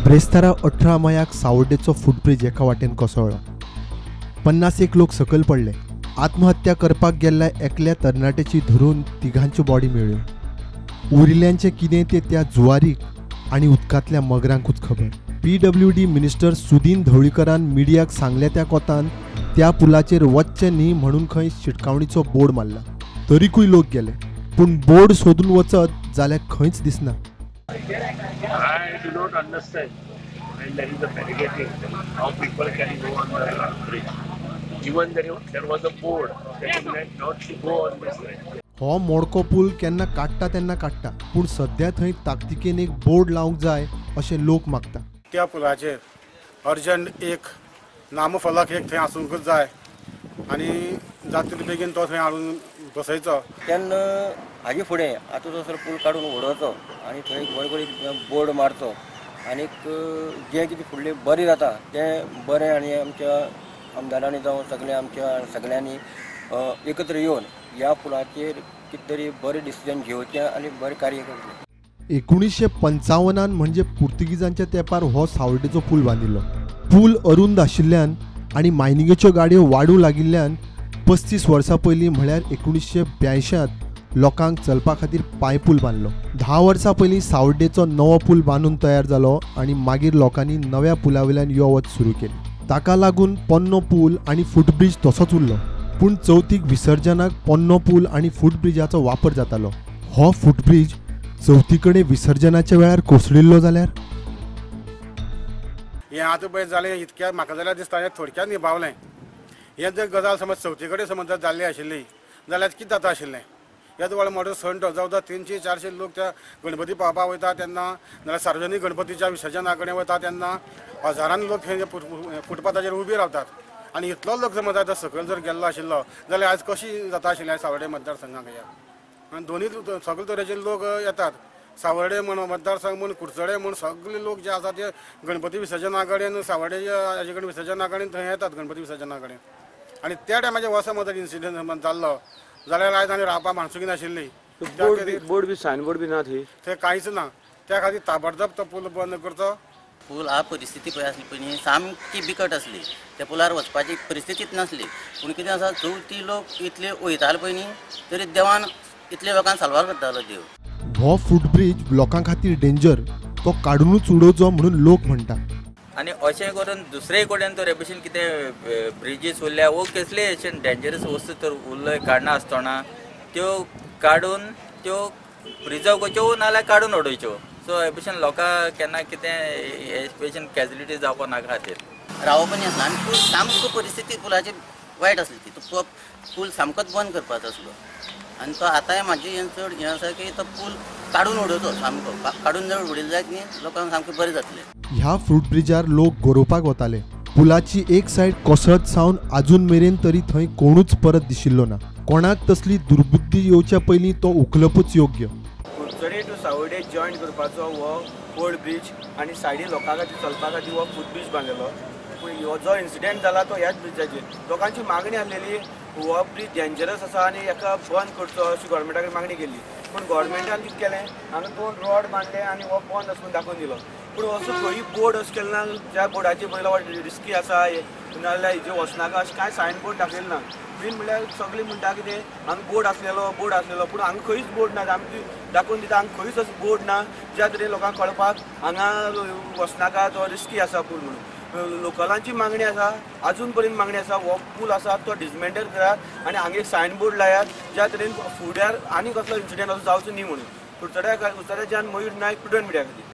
ब्रेस्तारा 18 Mayank सावर्डेचो footbridge एका वाटेन कोसळ्ळो. 51 लोक सकयल पडले. आत्महत्या करपाक गेल्ल्या एकल्या तरणाट्याची धरून तिगांच्यो बॉडी मेळ्ळ्यो. उरिल्ल्यांचें कितें तें त्या जुवारीक आनी उदकांतल्या मगरांकूच खबर. PWD minister Sudin ढवळीकरान मिडियाक सांगल्या त्या कोतान त्या पुलाचेर वच्चें न्ही म्हणून खंय शिटकावणीचो बोर्ड मारला. तरीकूय लोक गेले, पूण बोर्ड सोदून वचत जाल्यार खंयच दिसना. I do not understand when there is a barricading how people can go on the bridge. Even there was a board telling them not to go on this bridge. हो मोडको पूल केन्ना काडटा तेन्ना काडटा, पूण सद्या थंय ताकतिकेन एक बोर्ड लावंक जाय अशें लोक मागता. त्या पुलाचेर अर्जंट एक नामफलक एक थंय आसूंकच जाय आनी जाता तितले बेगीन तो थंय हाडून बसयचो. तेन्ना हाजे फुडें आतां तसो पूल काडून उडोवचो आनी थंय बरें बरें बोर्ड मारचो आनीक जें कितें फुडलें बरें जाता तें बरें आनी आमच्या आमदारांनी जावं सगळ्या आमच्या सगळ्यांनी एकत्र येवन ह्या पुलाचेर कितें तरी बरें डिसिजन घेवचें आनी बरें कार्य करचें. 1955 म्हणजे पुर्तुगीजांच्या तेंपार हो सावर्डेचो पूल बांदिल्लो. पूल अरुंद आशिल्ल्यान आनी मायनिंगेच्यो गाडयो वाडूं लागिल्ल्यान 35 वर्सां पयलीं म्हळ्यार 1982 लोकांक चलपा खातीर पांयपूल बांदलो. 10 वर्सां पयलीं सावर्डेचो नवो पूल बांदून तयार जालो आनी मागीर लोकांनी नव्या पुला वयल्यान यो वच सुरू केली. ताका लागून पोन्नो पूल आनी फुटब्रिज तसोच उरलो, पूण चवथीक विसर्जनाक पोन्नो पूल आनी फुटब्रिजाचो वापर जातालो. हो फुटब्रिज चवथी कडेन विसर्जनाच्या वेळार कोसळिल्लो जाल्यार हें आतां पळय जालें इतक्या म्हाका जाल्यार दिसता हें थोडक्यात निभावलें. हें जर गजाल समज चवथी कडेन समज जर जाल्ली आशिल्ली जाल्यार कितें जाता आशिल्लें. येदो व्हडलो मोटो सण तो जावं 300-400 लोक त्या गणपती पावपाक वयता तेन्ना, नाल्यार सार्वजनीक गणपतीच्या विसर्जना कडेन वता तेन्ना हजारांनी लोक थंय फुटपाथाचेर उबे रावतात आनी इतलो लोक समज आतां सकयल जर गेल्लो आशिल्लो जाल्यार आयज कशी जाता आशिल्लें सावर्डे मतदारसंघाक. ह्या आनी दोनूय सगळे तरेचे लोक येतात. सावर्डे म्हण मतदारसंघ म्हण कुडचडे म्हण सगळे लोक जे आसा ते गणपती विसर्जना कडेन सावर्डे हाजे कडेन विसर्जना कडेन थंय येतात गणपती विसर्जना कडेन. आनी त्या टायमाचेर हो समज इन्सिडंट समज जाल्लो जाल्यार आयज आनी रावपा माणसुकी नाशिल्ली. बोर्ड बी सायन बोर्ड बी ना थंय, थंय कांयच ना. त्या खातीर ताबडतोब तो पूल बंद करचो. पूल हा परिस्थिती पळय आसली पयलीं सामकी बिकट आसली, त्या पुलार वचपाची परिस्थितीच नासली. पूण कितें आसा, चवथी लोक इतले वयताले पळय न्ही, तरी देवान इतले लोकांक साल्वार करतालो देव. हो फुटब्रिज लोकां खातीर डेंजर, तो काडूनच उडोवचो म्हणून लोक म्हणटा. आनी अशें करून दुसरे कडेन तर हे भशेन कितें ब्रिजीस उरल्या वो कसले अशें डेंजरस वस्तू तर उरल्यो काडना आसतना त्यो काडून त्यो प्रिजर्व करच्यो नाल्यार काडून उडोवच्यो. सो हे भशेन लोकांक केन्ना कितें हे भशेन कॅजुलिटी जावपा नाका खातीर रावप आसना. आनी पूल सामको परिस्थिती पुलाची वायट आसली ती, तो पूल सामकोच बंद करपाचो आसलो. आनी तो आतांय म्हाजी हें चड हें आसा की तो पूल काडून उडोवचो, सामको काडून जर उडयलो जायत न्ही लोकांक सामकें बरें जातलें. ह्या फुटब्रिजार लोक गोरोवपाक वताले. पुलाची एक सायड कोसळत सावन आजून मेरेन तरी थंय कोणूच परत दिशिल्लो ना. कोणाक तसली दुर्बुद्धी येवच्या पयलीं तो उखलपूच योग्य. कुडचडे टू सावर्डे जॉयंट करपाचो हो ओल्ड ब्रिज आनी सायडीन लोकां खातीर चलपा खातीर हो फुटब्रिज बांदलेलो. पूण हो जो इन्सिडंट जाला तो ह्याच ब्रिजाचेर लोकांची मागणी आसलेली हो ब्रिज डेंजरस आसा आनी हेका बंद करचो अशी गव्हर्मेंटा कडेन मागणी केल्ली. पूण गव्हर्मेंटान कितें केलें, हांगा 2 रॉड बांदले आनी हो बंद आसा म्हूण दाखोवन दिलो. पूण असो खंय बोर्ड अशें केलें ना ज्या बोर्डाचेर बरयलां रिस्की आसा नाजाल्यार हेजेर वचनाका अशें कांय सायन बोर्ड दाखयलें ना. मेन म्हणल्यार सगळीं म्हणटा कितें हांगा बोर्ड आसलेलो बोर्ड आसलेलो, पूण हांगा खंयच बोर्ड ना. आमकां दाखोवन दिता हांगा खंयच असो बोर्ड ना ज्या तरेन लोकांक कळपाक हांगा वचनाका तो रिस्की आसा पूल म्हणून. लोकलांची मागणी आसा, आजून पर्यंत मागणी आसा हो पूल आसा तो डिसमेंटल करात आनी हांगा एक सायन बोर्ड लायात ज्या तरेन फुड्यार आनी कसलो इन्सिडंट असो जावचो न्ही म्हणून. कुडचड्याच्यान मयूर नायक, प्रुडंट मिडिया खातीर.